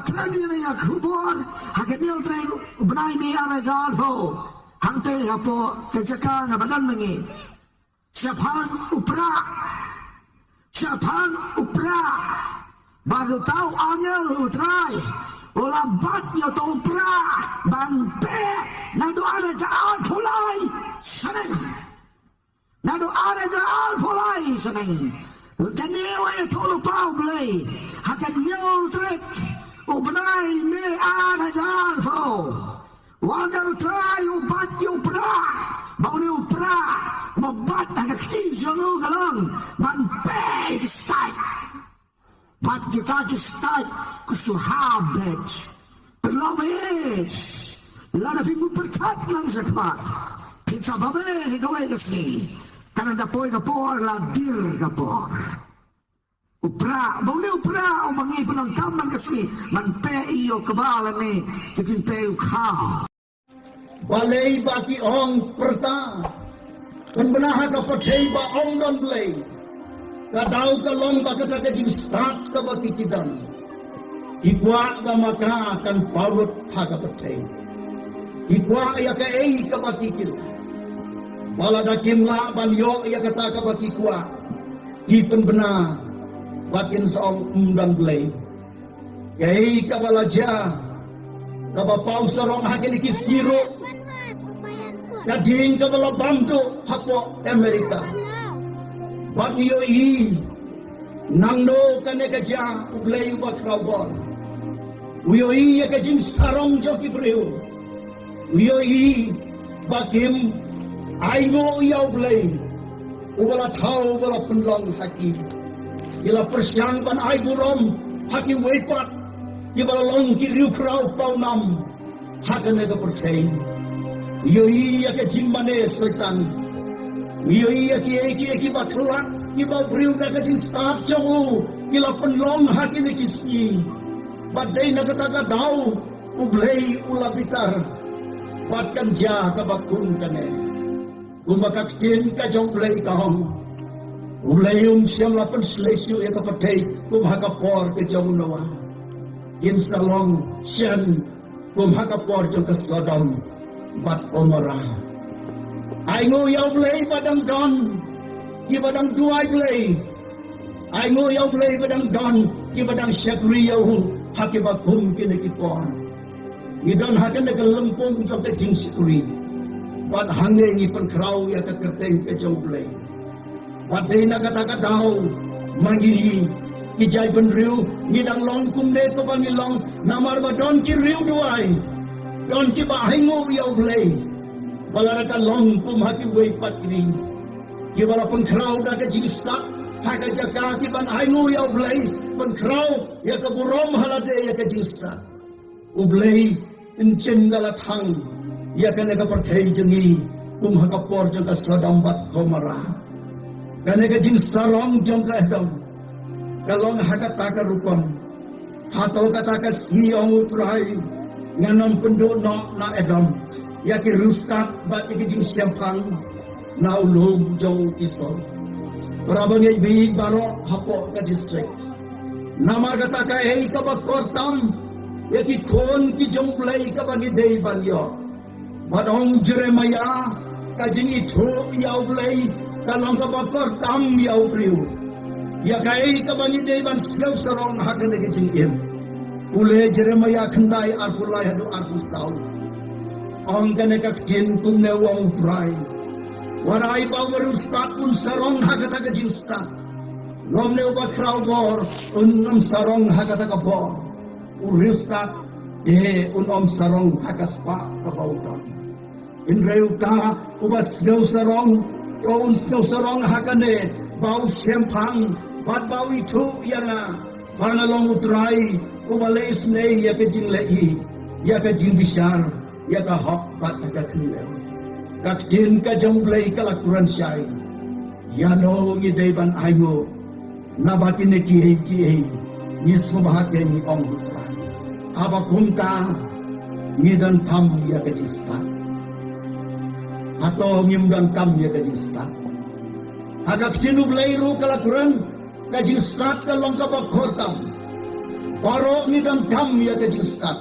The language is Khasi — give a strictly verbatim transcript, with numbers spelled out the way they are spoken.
Pynlong ïa ka khubor ha ka hynñiew tarik u bnai May ar hajar arphew. Hangtei hapoh ka jaka nga ba don mynne. Shaphang u Prah. Shaphang u Prah. Ba uta u angel u Trai u la bat ïa uta u Prah ban peh naduh ar hajar arphew lai snem. Naduh ar hajar arphew lai snem. Kane u ïathuhlypa U Blei ha ka hynñiew tarik u bnai May ar hajar arphew. Wat la u Trai u bat ïa u Prah, ba une u Prah uba bat ha ka kti jong u ka long ban peit stait. Bad kita ki stait ki shu hap beit. Pynlong beit. Lada phi mut pyrkhat lang shakhmat, phin sa babe ha kawei ka sngi. Ka dang da poi ka por, la dier ka por. U Prah, ba une u Prah uba ngi pyndonkam man ka sngi, man peit ïa u kba lane ka jingpeit u khaw. Balei ba ki ong pyrta, pynbna ha ka pyrthei ba ym don Blei? Ka daw ka long ba kata ka jingstad kaba ki ki don, ki kwah ka ma ka kan pawut ha ka pyrthei. Ki kwah ïa kaei kaba ki ki lah. Ba lada kim lah ban ïoh ïa kata kaba ki kwah, ki pynbna ba kin sa ong ym don Blei. Kaei kaba la jia, kaba paw sarong ha kine ki sngi ruh, ka ding kaba la bam duh hapoh Amerika. Bad ngi ïohi nangno kane ka jia, U Blei uba khraw bor u ïohi ïa ka jingsarong jong ki briew. U ïohi ba kim ainguh ïa U Blei uba la thaw, uba la pynlong ha ki. Ki la pyrshang ban ai burom ha kiwei pat kiba la long ki riewkhraw pawnam ha kane ka pyrthei. U ïohi ïa ka jingmane Soitan. U ïohi ïa kiei kiei kiba khlak kiba u briew da ka jingstad jong u ki la pynlong ha kine ki sngi. Bad dei na kata ka daw U Blei u la bitar. Bad kan jia kaba kum kane. Kumba ka ktien ka jong U Blei ka ong, U Blei um shym la pynshlei shuh ïa ka pyrthei kum ha ka por ka jong u Noah. Kin sa long shen kum ha ka por jong ka Sodom bad Gomorrah. Ainguh ïa U Blei ba dang don kiba dang duwai Blei. Ainguh ïa U Blei ba dang don kiba dang shakri ïa u ha kiba kum kine ki por. Ngi don ha kane ka lympung jong ka jingshakri. Bad hangne ngi pynkhraw ïa ka kyrteng ka jong U Blei. Bad dei na kata ka daw ma ngi ki jaitbynriew ngi dang long kumne kumba ngi long namar ba don ki riew duwai. Don kiba ainguh ïa U Blei. Ba lada ka long kum ha kiwei pat ki ri kiba la pynkhraw da ka jingstad ha ka jaka ki ban ainguh ïa U Blei, pynkhraw ïa ka burom ha lade ïa ka jingstad. U Blei un shim da la thang ïa kane ka pyrthei jong ngi kum ha ka por jong ka Sodom bad Gomorrah. Kane ka jingsarong jong ka Edom ka long ha kata ka rukom. Hato kata ka sngi, ong U Trai, ngan ym pynduh noh na Edom ïa ki riewstad bad ïa ki jingshemphang na u lum jong u Esau. Para bangeit baieit baroh hapoh ka distrik, namar kata kaei kaba kor tam ïa ki khun ki jong U Blei kaba ngi dei ban ïoh. Bad ong u Jeremaïah, ka jingithuh ïa U Blei ka long kaba kor tam ïa u briew. Ïa kaei kaba ngi dei ban sngewsarong ha kane ka jingim. Pule Jeremaïah khyndai, arphew lai haduh arphew saw. Ong kane ka ktien kumne, u ong U Trai: Wat ai ba u riewstad un sarong ha kata ka jingstad, lymne uba khraw bor un ym sarong ha kata ka bor. U riewstad te un ym sarong ha ka spah kaba u don. Hynrei uta uba sngewsarong, to un sngewsarong ha kane, ba u shemphang bad ba u ithuh ïa nga ba nga long U Trai uba la isynei ïa ka jingleh, ïa ka jingbishar, ïa ka hok bad ïa ka khyndew. Ka ktien ka jong U Blei ka la kren shai. Ïano ngi dei ban ainguh naba kine kiei kiei ngi sngewbha te ngi ong U Trai? Haba kumta ngi donkam ïa ka jingstad. Hato ngim donkam ïa ka jingstad? Ha ka ktien U Blei ruh ka la kren, ka jingstad ka long kaba kor tam. Baroh ngi dang dam ïa ka jingstad.